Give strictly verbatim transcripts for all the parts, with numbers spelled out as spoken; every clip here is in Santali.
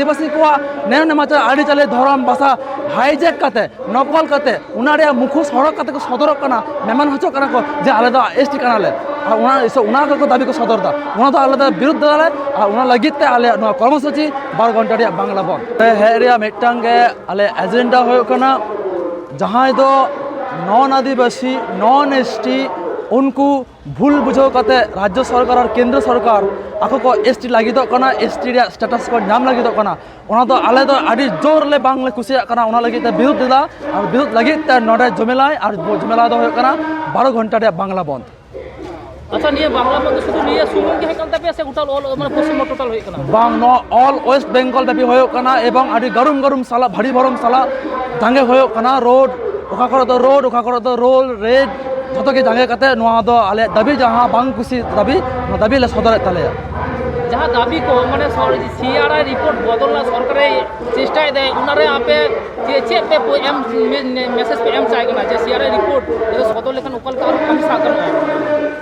ᱟᱹᱫᱤᱵᱟᱹᱥᱤ ᱠᱚᱣᱟᱜ ᱱᱮᱭᱟᱢ ᱱᱮᱢᱟᱪᱟᱨ, ᱟᱹᱨᱤᱪᱟᱹᱞᱤ, ᱫᱷᱚᱨᱚᱢ, ᱵᱷᱟᱥᱟ hijack ᱠᱟᱛᱮ, ᱱᱚᱠᱚᱞ ᱠᱟᱛᱮ, ᱚᱱᱟ ᱨᱮᱭᱟᱜ ᱢᱩᱠᱷᱚᱥ ᱦᱚᱨᱚᱜ ᱠᱟᱛᱮ ᱠᱚ ᱥᱚᱫᱚᱨᱚᱜ ᱠᱟᱱᱟ, ᱢᱮᱢᱮᱱ ᱦᱚᱪᱚᱜ ᱠᱟᱱᱟ ᱠᱚ ᱡᱮ ᱟᱞᱮ ᱫᱚ ᱮᱥ ᱴᱤ ᱠᱟᱱᱟᱞᱮ᱾ ᱟᱨ ᱚᱱᱟ, ᱚᱱᱟ ᱠᱚ ᱫᱟᱹᱵᱤ ᱠᱚ ᱥᱚᱫᱚᱨ ᱮᱫᱟ, ᱚᱱᱟ ᱫᱚ ᱟᱞᱮ ᱫᱚ ᱵᱤᱨᱩᱫᱷ ᱫᱟᱞᱮ᱾ ᱟᱨ ᱚᱱᱟ ᱞᱟᱹᱜᱤᱫ ᱛᱮ ᱟᱞᱮᱭᱟᱜ ᱱᱚᱣᱟ ᱠᱚᱨᱢᱚᱥᱩᱪᱤ ᱵᱟᱨ ᱜᱷᱚᱱᱴᱟ ᱨᱮᱭᱟᱜ ᱵᱟᱝᱞᱟ ᱵᱚᱱᱫᱷ᱾ ᱦᱮᱡ ᱨᱮᱭᱟᱜ ᱢᱤᱫᱴᱟᱝ ᱜᱮ ᱟᱞᱮ ᱮᱡᱮᱱᱰᱟ ᱦᱩᱭᱩᱜ ᱠᱟᱱᱟ, ᱡᱟᱦᱟᱸᱭ ᱫᱚ ᱱᱚᱱ ᱟᱹᱫᱤᱵᱟᱹᱥᱤ, ᱱᱚᱱ ᱮᱥ ᱴᱤ, ᱩᱱᱠᱩ ᱵᱷᱩᱞ ᱵᱩᱡᱷᱟᱹᱣ ᱠᱟᱛᱮ ᱨᱟᱡᱽᱡᱚ ᱥᱚᱨᱠᱟᱨ ᱟᱨ ᱠᱮᱱᱫᱨᱚ ᱥᱚᱨᱠᱟᱨ ᱟᱠᱚ ᱠᱚ ᱮᱥ ᱴᱤ ᱞᱟᱹᱜᱤᱫᱚᱜ ᱠᱟᱱᱟ, ᱮᱥ ᱴᱤ ᱨᱮᱭᱟᱜ ᱥᱴᱮᱴᱟᱥ ᱠᱚ ᱧᱟᱢ ᱞᱟᱹᱜᱤᱫᱚᱜ ᱠᱟᱱᱟ᱾ ᱚᱱᱟ ᱫᱚ ᱟᱞᱮ ᱫᱚ ᱟᱹᱰᱤ ᱡᱳᱨ ᱞᱮ ᱵᱟᱝᱞᱮ ᱠᱩᱥᱤᱭᱟᱜ ᱠᱟᱱᱟ, ᱚᱱᱟ ᱞᱟᱹᱜᱤᱫ ᱛᱮ ᱵᱤᱨᱩᱫᱷ ᱞᱮᱫᱟ᱾ ᱟᱨ ᱵᱤᱨᱩᱫᱷ ᱞᱟᱹᱜᱤᱫ ᱛᱮ ᱱᱚᱰᱮ ᱡᱚᱢᱮᱞᱟᱭ, ᱟᱨ ᱡᱚᱢᱮᱞᱟ ᱫᱚ ᱦᱩᱭᱩᱜ ᱠᱟᱱᱟ ᱵᱟᱨᱚ ᱜᱷᱚᱱᱴᱟ ᱨᱮᱭᱟᱜ ᱵᱟᱝᱞᱟ ᱵᱚᱱᱫᱷ᱾ ᱟᱪᱪᱷᱟ, ᱱᱤᱭᱟᱹ ᱵᱟᱝᱞᱟ ᱵᱚᱱᱫᱷ ᱫᱚ ᱥᱩᱫᱷᱩ ᱱᱤᱭᱟᱹ ᱥᱩᱢᱩᱝ ᱜᱮ ᱦᱩᱭᱩᱜ ᱠᱟᱱ ᱛᱟᱯᱮᱭᱟ ᱥᱮ ᱜᱚᱴᱟ ᱚᱞ, ᱢᱟᱱᱮ, ᱯᱚᱥᱪᱤᱢ ᱵᱚᱝᱜᱚ ᱴᱳᱴᱟᱞ ᱦᱩᱭᱩᱜ ᱠᱟᱱᱟ? ᱵᱟᱝ, ᱱᱚᱣᱟ ᱚᱞ ᱳᱭᱮᱥᱴ ᱵᱮᱝᱜᱚᱞ ᱫᱷᱟᱹᱵᱤᱡ ᱦᱩᱭᱩᱜ ᱠᱟᱱᱟ ᱮᱵᱚᱝ ᱟᱹᱰᱤ ᱜᱟᱹᱨᱩᱢ ᱜᱟᱹᱨᱩᱢ ᱥᱟᱞᱟᱜ, ᱵᱷᱟᱹᱨᱤ ᱵᱷᱚᱨᱚᱢ ᱥᱟᱞᱟᱜ ᱫᱟᱸᱜᱮ ᱦᱩᱭᱩᱜ ᱠᱟᱱᱟ᱾ ᱨᱳᱰ, ᱚᱠᱟ ᱠᱚᱨᱮ ᱫᱚ ᱨᱳᱰ, ᱚᱠᱟ ᱠᱚᱨᱮ ᱫᱚ ᱨᱳᱞ, ᱨᱮᱞ, ᱡᱷᱚᱛᱚ ᱜᱮ ᱡᱟᱸᱜᱮ ᱠᱟᱛᱮ ᱱᱚᱣᱟ ᱫᱚ ᱟᱞᱮᱭᱟᱜ ᱫᱟᱹᱵᱤ, ᱡᱟᱦᱟᱸ ᱵᱟᱝ ᱠᱩᱥᱤ ᱫᱟᱹᱵᱤ, ᱱᱚᱣᱟ ᱫᱟᱹᱵᱤ ᱞᱮ ᱥᱚᱫᱚᱨᱮᱫ ᱛᱟᱞᱮᱭᱟ᱾ ᱡᱟᱦᱟᱸ ᱫᱟᱹᱵᱤ ᱠᱚ, ᱢᱟᱱᱮ, ᱥᱚ-, ᱥᱤ ᱟᱨ ᱟᱭ ᱨᱤᱯᱳᱨᱴ ᱵᱚᱫᱚᱞ ᱨᱮᱱᱟᱜ ᱥᱚᱨᱠᱟᱨᱮ ᱪᱮᱥᱴᱟᱭᱮᱫᱟᱭ, ᱚᱱᱟᱨᱮ ᱟᱯᱮ ᱪᱮᱫ, ᱪᱮᱫ ᱯᱮ ᱯᱚ-, ᱮᱢ, ᱢᱮ-, ᱢᱮ-, ᱢᱮᱥᱮᱡᱽ ᱯᱮ ᱮᱢ ᱪᱟᱭ ᱠᱟᱱᱟ ᱡᱮ ᱥᱤ ᱟᱨ ᱟᱭ ᱨᱤᱯᱳᱨᱴ ᱡᱟᱛᱮ ᱥᱚᱫᱚᱨ ᱞᱮᱠᱷᱟᱱ ᱚᱠᱟ ᱞᱮᱠᱟ ᱟᱨᱚ ᱠᱟᱹᱢᱤ ᱥᱟᱵ ᱜᱟᱱᱚᱜᱼᱟ?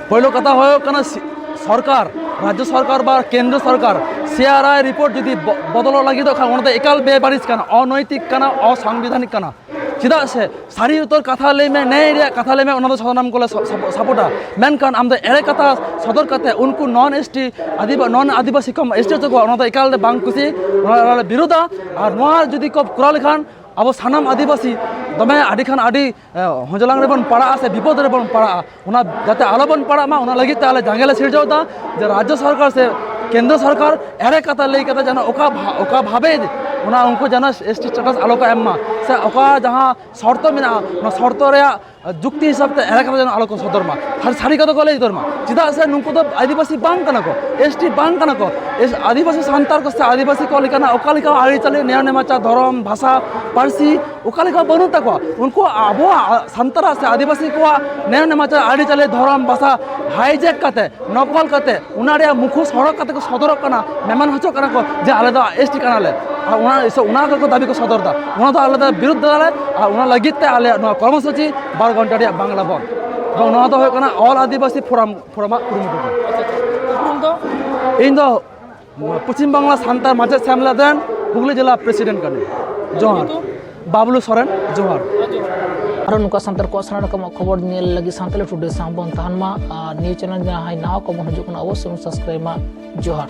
ᱯᱳᱭᱞᱳ ᱠᱟᱛᱷᱟ ᱦᱩᱭᱩᱜ ᱠᱟᱱᱟ, ᱥᱤ-, ᱥᱚᱨᱠᱟᱨ, ᱨᱟᱡᱽᱡᱚ ᱥᱚᱨᱠᱟᱨ ᱵᱟ ᱠᱮᱱᱫᱨᱚ ᱥᱚᱨᱠᱟᱨ ᱥᱤ ᱟᱨ ᱟᱭ ᱨᱤᱯᱳᱨᱴ ᱡᱩᱫᱤ ᱵᱚ-, ᱵᱚᱫᱚᱞᱚᱜ ᱞᱟᱹᱜᱤᱫᱚᱜ ᱠᱷᱟᱱ, ᱚᱱᱟ ᱫᱚ ᱮᱠᱟᱞ ᱵᱮᱵᱟᱹᱲᱤᱡ ᱠᱟᱱᱟ, ᱚᱱᱚᱭᱛᱤᱠ ᱠᱟᱱᱟ, ᱚᱥᱟᱝᱵᱤᱫᱷᱟᱱᱤᱠ ᱠᱟᱱᱟ᱾ ᱪᱮᱫᱟᱜ ᱥᱮ ᱥᱟᱹᱨᱤ ᱩᱛᱟᱹᱨ ᱠᱟᱛᱷᱟ ᱞᱟᱹᱭ ᱢᱮ, ᱱᱮᱭ ᱨᱮᱭᱟᱜ ᱠᱟᱛᱷᱟ ᱞᱟᱹᱭ ᱢᱮ, ᱚᱱᱟ ᱫᱚ ᱥᱟᱱᱟᱢ ᱠᱚᱞᱮ ᱥᱟ-, ᱥᱟᱯᱚ-, ᱥᱟᱯᱳᱨᱴᱟ᱾ ᱢᱮᱱᱠᱷᱟᱱ ᱟᱢ ᱫᱚ ᱮᱲᱮ ᱠᱟᱛᱷᱟ ᱥᱚᱫᱚᱨ ᱠᱟᱛᱮ ᱩᱱᱠᱩ ᱱᱚᱱ ᱮᱥ ᱴᱤ, ᱟᱹᱫᱤᱵᱟ-, ᱱᱚᱱ ᱟᱹᱫᱤᱵᱟᱹᱥᱤ ᱠᱚᱢ ᱮᱥ ᱴᱤ ᱦᱚᱪᱚ ᱠᱚᱣᱟ, ᱚᱱᱟ ᱫᱚ ᱮᱠᱟᱞ ᱛᱮ ᱵᱟᱝ ᱠᱩᱥᱤ, ᱚᱱᱟ ᱞᱮ ᱵᱤᱨᱳᱫᱟ᱾ ᱟᱨ ᱱᱚᱣᱟ ᱡᱩᱫᱤ ᱠᱚ ᱠᱚᱨᱟᱣ ᱞᱮᱠᱷᱟᱱ ᱟᱵᱚ ᱥᱟᱱᱟᱢ ᱟᱹᱫᱤᱵᱟᱹᱥᱤ ᱫᱚᱢᱮ ᱟᱹᱰᱤ ᱠᱷᱟᱱ ᱟᱹᱰᱤ, ᱮ, ᱦᱚᱡᱞᱟᱝ ᱨᱮᱵᱚᱱ ᱯᱟᱲᱟᱜᱼᱟ ᱥᱮ ᱵᱤᱯᱚᱫ ᱨᱮᱵᱚᱱ ᱯᱟᱲᱟᱜᱼᱟ᱾ ᱚᱱᱟ ᱡᱟᱛᱮ ᱟᱞᱚᱵᱚᱱ ᱯᱟᱲᱟᱜ ᱢᱟ, ᱚᱱᱟ ᱞᱟᱹᱜᱤᱫ ᱛᱮ ᱟᱞᱮ ᱡᱟᱸᱜᱮ ᱞᱮ ᱥᱤᱨᱡᱟᱹᱣ ᱮᱫᱟ ᱡᱮ ᱨᱟᱡᱽᱡᱚ ᱥᱚᱨᱠᱟᱨ ᱥᱮ ᱠᱮᱱᱫᱨᱚ ᱥᱚᱨᱠᱟᱨ ᱮᱲᱮ ᱠᱟᱛᱷᱟ ᱞᱟᱹᱭ ᱠᱟᱛᱮ ᱡᱮᱱᱚ ᱚᱠᱟ ᱵᱷᱟ-, ᱚᱠᱟ ᱵᱷᱟᱵᱮ ᱚᱱᱟ ᱩᱱᱠᱩ ᱡᱮᱱᱚ ᱮᱥ ᱴᱤ ᱥᱴᱮᱴᱟᱥ ᱟᱞᱚ ᱠᱚ ᱮᱢ ᱢᱟ, ᱥᱮ ᱚᱠᱟ ᱡᱟᱦᱟᱸ ᱥᱚᱨᱛᱚ ᱢᱮᱱᱟᱜᱼᱟ, ᱚᱱᱟ ᱥᱚᱨᱛᱚ ᱨᱮᱭᱟᱜ ᱡᱩᱠᱛᱤ ᱦᱤᱥᱟᱵ ᱛᱮ ᱮᱲᱮ ᱠᱟᱛᱷᱟ ᱡᱮᱱᱚ ᱟᱞᱚ ᱠᱚ ᱥᱚᱫᱚᱨ ᱢᱟ, ᱥᱟᱹᱨᱤ, ᱥᱟᱹᱨᱤ ᱠᱟᱛᱷᱟ ᱠᱚ ᱞᱟᱹᱭ ᱥᱚᱫᱚᱨ ᱢᱟ᱾ ᱪᱮᱫᱟᱜ ᱥᱮ ᱱᱩᱠᱩ ᱫᱚ ᱟᱹᱫᱤᱵᱟᱹᱥᱤ ᱵᱟᱝ ᱠᱟᱱᱟ ᱠᱚ, ᱮᱥ ᱴᱤ ᱵᱟᱝ ᱠᱟᱱᱟ ᱠᱚ᱾ ᱮᱥ-, ᱟᱹᱫᱤᱵᱟᱹᱥᱤ ᱥᱟᱱᱛᱟᱲ ᱠᱚ ᱥᱮ ᱟᱹᱫᱤᱵᱟᱹᱥᱤ ᱠᱚ ᱞᱮᱠᱟᱱᱟᱜ ᱚᱠᱟ ᱞᱮᱠᱟ ᱟᱹᱨᱤᱪᱟᱹᱞᱤ, ᱱᱮᱭᱟᱢ ᱱᱮᱢᱟᱪᱟᱨ, ᱫᱷᱚᱨᱚᱢ, ᱵᱷᱟᱥᱟ, ᱯᱟᱹᱨᱥᱤ ᱚᱠᱟ ᱞᱮᱠᱟ ᱵᱟᱹᱱᱩᱜ ᱛᱟᱠᱚᱣᱟ? ᱩᱱᱠᱩ ᱟᱵᱚᱣᱟᱜ ᱥᱟᱱᱛᱟᱲᱟᱜ ᱥᱮ ᱟᱹᱫᱤᱵᱟᱹᱥᱤ ᱠᱚᱣᱟᱜ ᱱᱮᱭᱟᱢ ᱱᱮᱢᱟᱪᱟᱨ, ᱟᱹᱨᱤᱪᱟᱹᱞᱤ, ᱫᱷᱚᱨᱚᱢ, ᱵᱷᱟᱥᱟ hijack ᱠᱟᱛᱮ, ᱱᱚᱠᱚᱞ ᱠᱟᱛᱮ, ᱚᱱᱟ ᱨᱮᱭᱟᱜ ᱢᱩᱠᱷᱚᱥ ᱦᱚᱨᱚᱜ ᱠᱟᱛᱮ ᱠᱚ ᱥᱚᱫᱚᱨᱚᱜ ᱠᱟᱱᱟ, ᱢᱮᱢᱮᱱ ᱦᱚᱪᱚᱜ ᱠᱟᱱᱟ ᱠᱚ ᱡᱮ ᱟᱞᱮ ᱫᱚ ᱮᱥ ᱴᱤ ᱠᱟᱱᱟᱞᱮ᱾ ᱟᱨ ᱚᱱᱟ, ᱚᱱᱟ ᱠᱚ ᱫᱟᱹᱵᱤ ᱠᱚ ᱥᱚᱫᱚᱨ ᱮᱫᱟ, ᱚᱱᱟ ᱫᱚ ᱟᱞᱮ ᱫᱚ ᱵᱤᱨᱩᱫᱷ ᱫᱟᱞᱮ᱾ ᱟᱨ ᱚᱱᱟ ᱞᱟᱹᱜᱤᱫ ᱛᱮ ᱟᱞᱮᱭᱟᱜ ᱱᱚᱣᱟ ᱠᱚᱨᱢᱚᱥᱩᱪᱤ ᱵᱟᱨ ᱜᱷᱚᱱᱴᱟ ᱨᱮᱭᱟᱜ ᱵᱟᱝᱞᱟ ᱵᱚᱱᱫᱷ, ᱮᱵᱚᱝ ᱱᱚᱣᱟ ᱫᱚ ᱦᱩᱭᱩᱜ ᱠᱟᱱᱟ ᱚᱞ ᱟᱹᱫᱤᱵᱟᱹᱥᱤ ᱯᱷᱳᱨᱟᱢ, ᱯᱷᱳᱨᱟᱢᱟᱜ ᱠᱩᱨᱩᱢᱩᱴᱩ ᱠᱟᱱᱟ᱾ ᱩᱯᱨᱩᱢ ᱫᱚ? ᱤᱧ ᱫᱚ ᱯᱚᱪᱷᱤᱢ ᱵᱟᱝᱞᱟ ᱥᱟᱱᱛᱟᱲ ᱢᱟᱪᱮᱫ ᱥᱮᱢᱞᱮᱫ ᱨᱮᱱ ᱦᱩᱜᱽᱞᱤ ᱡᱮᱞᱟ ᱯᱨᱮᱥᱤᱰᱮᱱᱴ ᱠᱟᱹᱱᱟᱹᱧ᱾ ᱡᱚᱦᱟᱨ᱾ ᱵᱟᱵᱞᱩ ᱥᱚᱨᱮᱱ, ᱡᱚᱦᱟᱨ᱾ ᱟᱨᱚ ᱱᱚᱝᱠᱟ ᱥᱟᱱᱛᱟᱲ ᱠᱚᱣᱟᱜ ᱥᱟᱱᱟᱢ ᱨᱚᱠᱚᱢᱟᱜ ᱠᱷᱚᱵᱚᱨ ᱧᱮᱞ ᱞᱟᱹᱜᱤᱫ ᱥᱟᱱᱛᱟᱲᱤ ᱴᱩᱰᱮ ᱥᱟᱶ ᱵᱚᱱ ᱛᱟᱦᱮᱱ ᱢᱟ᱾ ᱟᱨ ᱱᱤᱭᱟᱹ ᱪᱮᱱᱮᱞ ᱡᱟᱦᱟᱸᱭ ᱱᱟᱣᱟ ᱠᱚᱵᱚᱱ ᱦᱤᱡᱩᱜ ᱠᱟᱱᱟ, ᱚᱵᱚᱥᱥᱳᱭ ᱵᱚᱱ ᱥᱟᱵᱥᱠᱨᱟᱭᱤᱵ ᱢᱟ᱾ ᱡᱚᱦᱟᱨ᱾